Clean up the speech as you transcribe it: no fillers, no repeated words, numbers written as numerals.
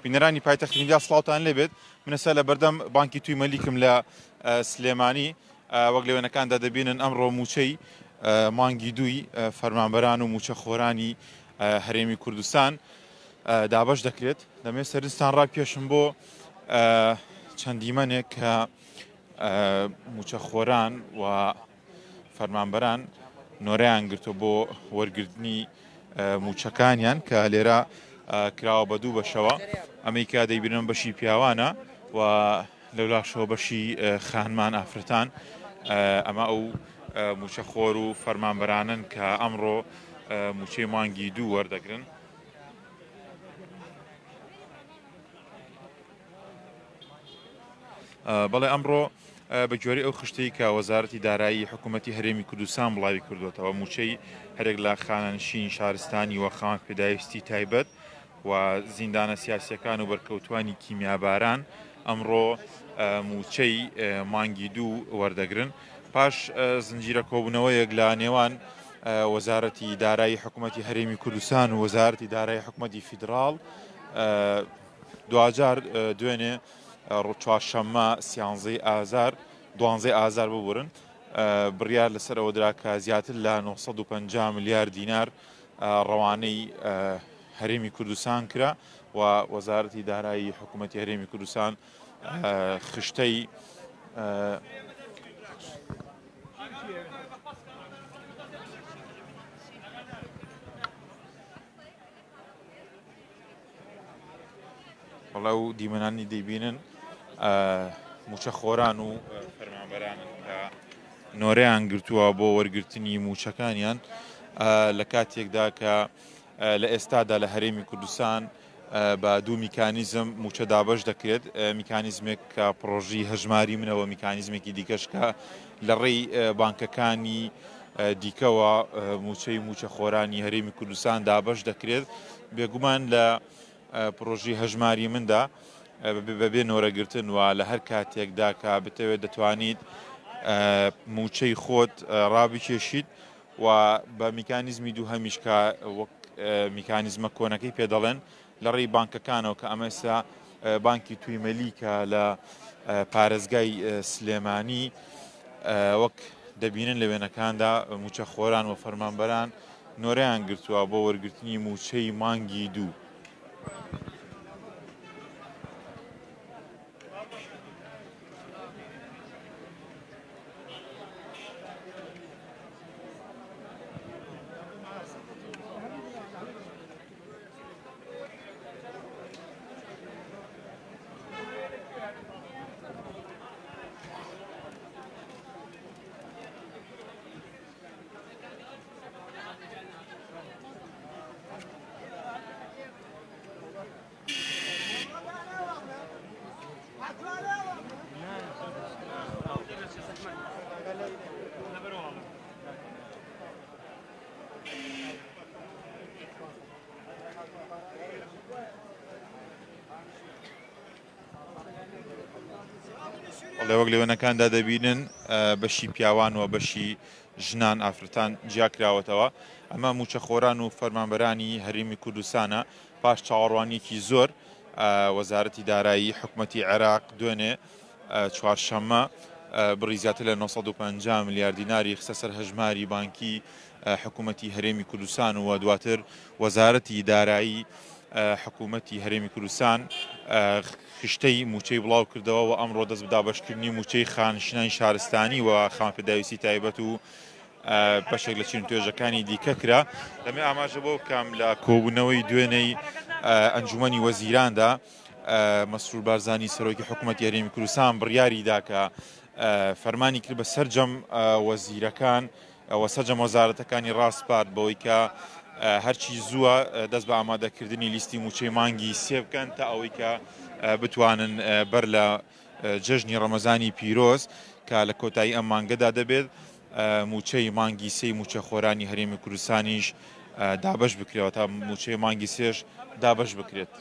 بینەرانی پایتەختی میدیا سڵاوتان لێبێت. من ئێستا لە بەردەم بانکی توی مەلیکم لە سلێمانی. وەک لە وێنەکاندا دەبینن ئەمڕۆ مووچەی مانگی دووی فەرمانبەران و مووچەخۆرانی هەرێمی کوردستان دابەش دەکرێت. دەمەوێت سەرنجتان ڕابکێشم بۆ چەند دیمەنێک کە مووچەخۆران و فەرمانبەران نۆرەیان گرتووە بۆ وەرگرتنی مووچەکانیان کە لێرە کراوە بە دوو بەشەوە، ئەمەی کە دەیبینن بەشی پیاوانە و لەولاشەوە بەشی خانمان ئافرەتان. ئەمە ئەو مووچەخۆر و فەرمانبەرانن کە ئەمڕۆ مووچەی مانگی دوو وەردەگرن. بەڵێ ئەمڕۆ بە گوێرەی ئەو خشتەی کە وەزارەتی دارایی حکوومەتی هەرێمی کوردستان بڵاوی کردوێتەوە موچەی هەرێک لە خانەنشین شارستانی و خاوەن پێداویستی تایبەت و زیندانە سیاسیەکان و بەرکەوتوانی کیمیاباران ئەمڕۆ موچەی مانگی دوو وەردەگرن پاش زنجیرە کۆبوونەوەیەک لە نێوان وەزارەتی دارایی حکوومەتی هەرێمی کوردستان و وەزارەتی دارایی حکوومەتی فیدراڵ دواجار دوێنێ چوارشەممە سیانزەی ئازار دوانزەی ئازار ببورن بڕیار لەسەر ئەوە درا کە زیاتر لە 950 ملیار دینار ڕەوانەی هەرێمی کوردستان کرا و وەزارەتی دارایی حکوومەتی هەرێمی کوردستان خشتەی بەڵێ ئەو دیمەنانی دەیبینن موچەخۆران و فەرمانبەرانن کە نۆرەیان گرتووە بۆ وەرگرتنی موچەکانیان لە کاتێکدا کە لە ئێستادا لە هەرێمی کوردستان بە دوو میکانیزم موچە دابەش دەکرێت میکانیزمێک کە پرۆژی هەژماری منەوە میکانیزمێکی دیکەش کە لە ڕێی بانکەکانی دیکەوە موچەی موچەخۆرانی هەرێمی کوردستان دابەش دەکرێت بێگومان لە پرۆژی هەژماری مندا بەبێ نۆرەگرتن و لە هەر کاتێکدا کە بتەوێت دەتوانیت موچەی خۆت ڕابکێشیت و بە میکانیزمی دووهەمیش کە وەک میکانیزمە کۆنەکەی پێ دەڵێن لە ڕێی بانکەکانەوە کە ئەمە ئێستا بانکی تویمەلی کە لە پارێزگای سلێمانی وەک دەبینن لە وێنەکاندا موچەخۆران و فەرمانبەران نۆرەیان گرتووە بۆ وەرگرتنی موچەی مانگی دوو. بەڵێ وەک لە وێنەکاندا دەبینن بەشی پیاوان و بەشی ژنان ئافرەتان جیاکراوەتەوە ئەمە موچەخۆران و فەرمانبەرانی هەرێمی کوردستانە پاش چاوەڕوانیەکی زۆر وەزارەتی دارایی حکومەتی عێراق دوێنێ چوارشەممە بڕی زیاتر لە 950 ملیار دیناری خستە سەر هەژماری بانکی حکوومەتی هەرێمی کوردستان و دواتر وەزارەتی دارایی حکوومەتی هەرێمی کوردستان خشتەی مووچەی بڵاو کردەوە و ئەمڕۆ دەست بە دابەشکردنی مووچەی خانشینانی شارستانی و خاوەن پێداویستی تایبەت و بەشێک لە چین توێژەکانی دیکە کرا. دەمێ ئاماژە بۆ بکەم لە کۆبوونەوەی دوێنێی ئەنجومەنی وەزیراندا مەسرور بارزانی سەرۆکی حکوومەتی هەرێمی کوردستان بڕیاری دا کە فەرمانی کرد بە سەرجەم وەزیرەکان و سەرجەم وەزارەتەکانی ڕاسپارد بەوەی کە هەرچی زووە دەست بە ئامادەکردنی لیستی مووچەی مانگی سێ بکەن تا ئەوەی کە بتوانن بەر لە جەژنی ڕەمەزانی پیرۆز کە لە کۆتایی ئەم مانگەدا دەبێت مووچەی مانگی سێی مووچەخۆرانی هەرێمی کوردستانیش دابەش بکرێەوە تا مووچەی مانگی سێش دابەش بکرێت.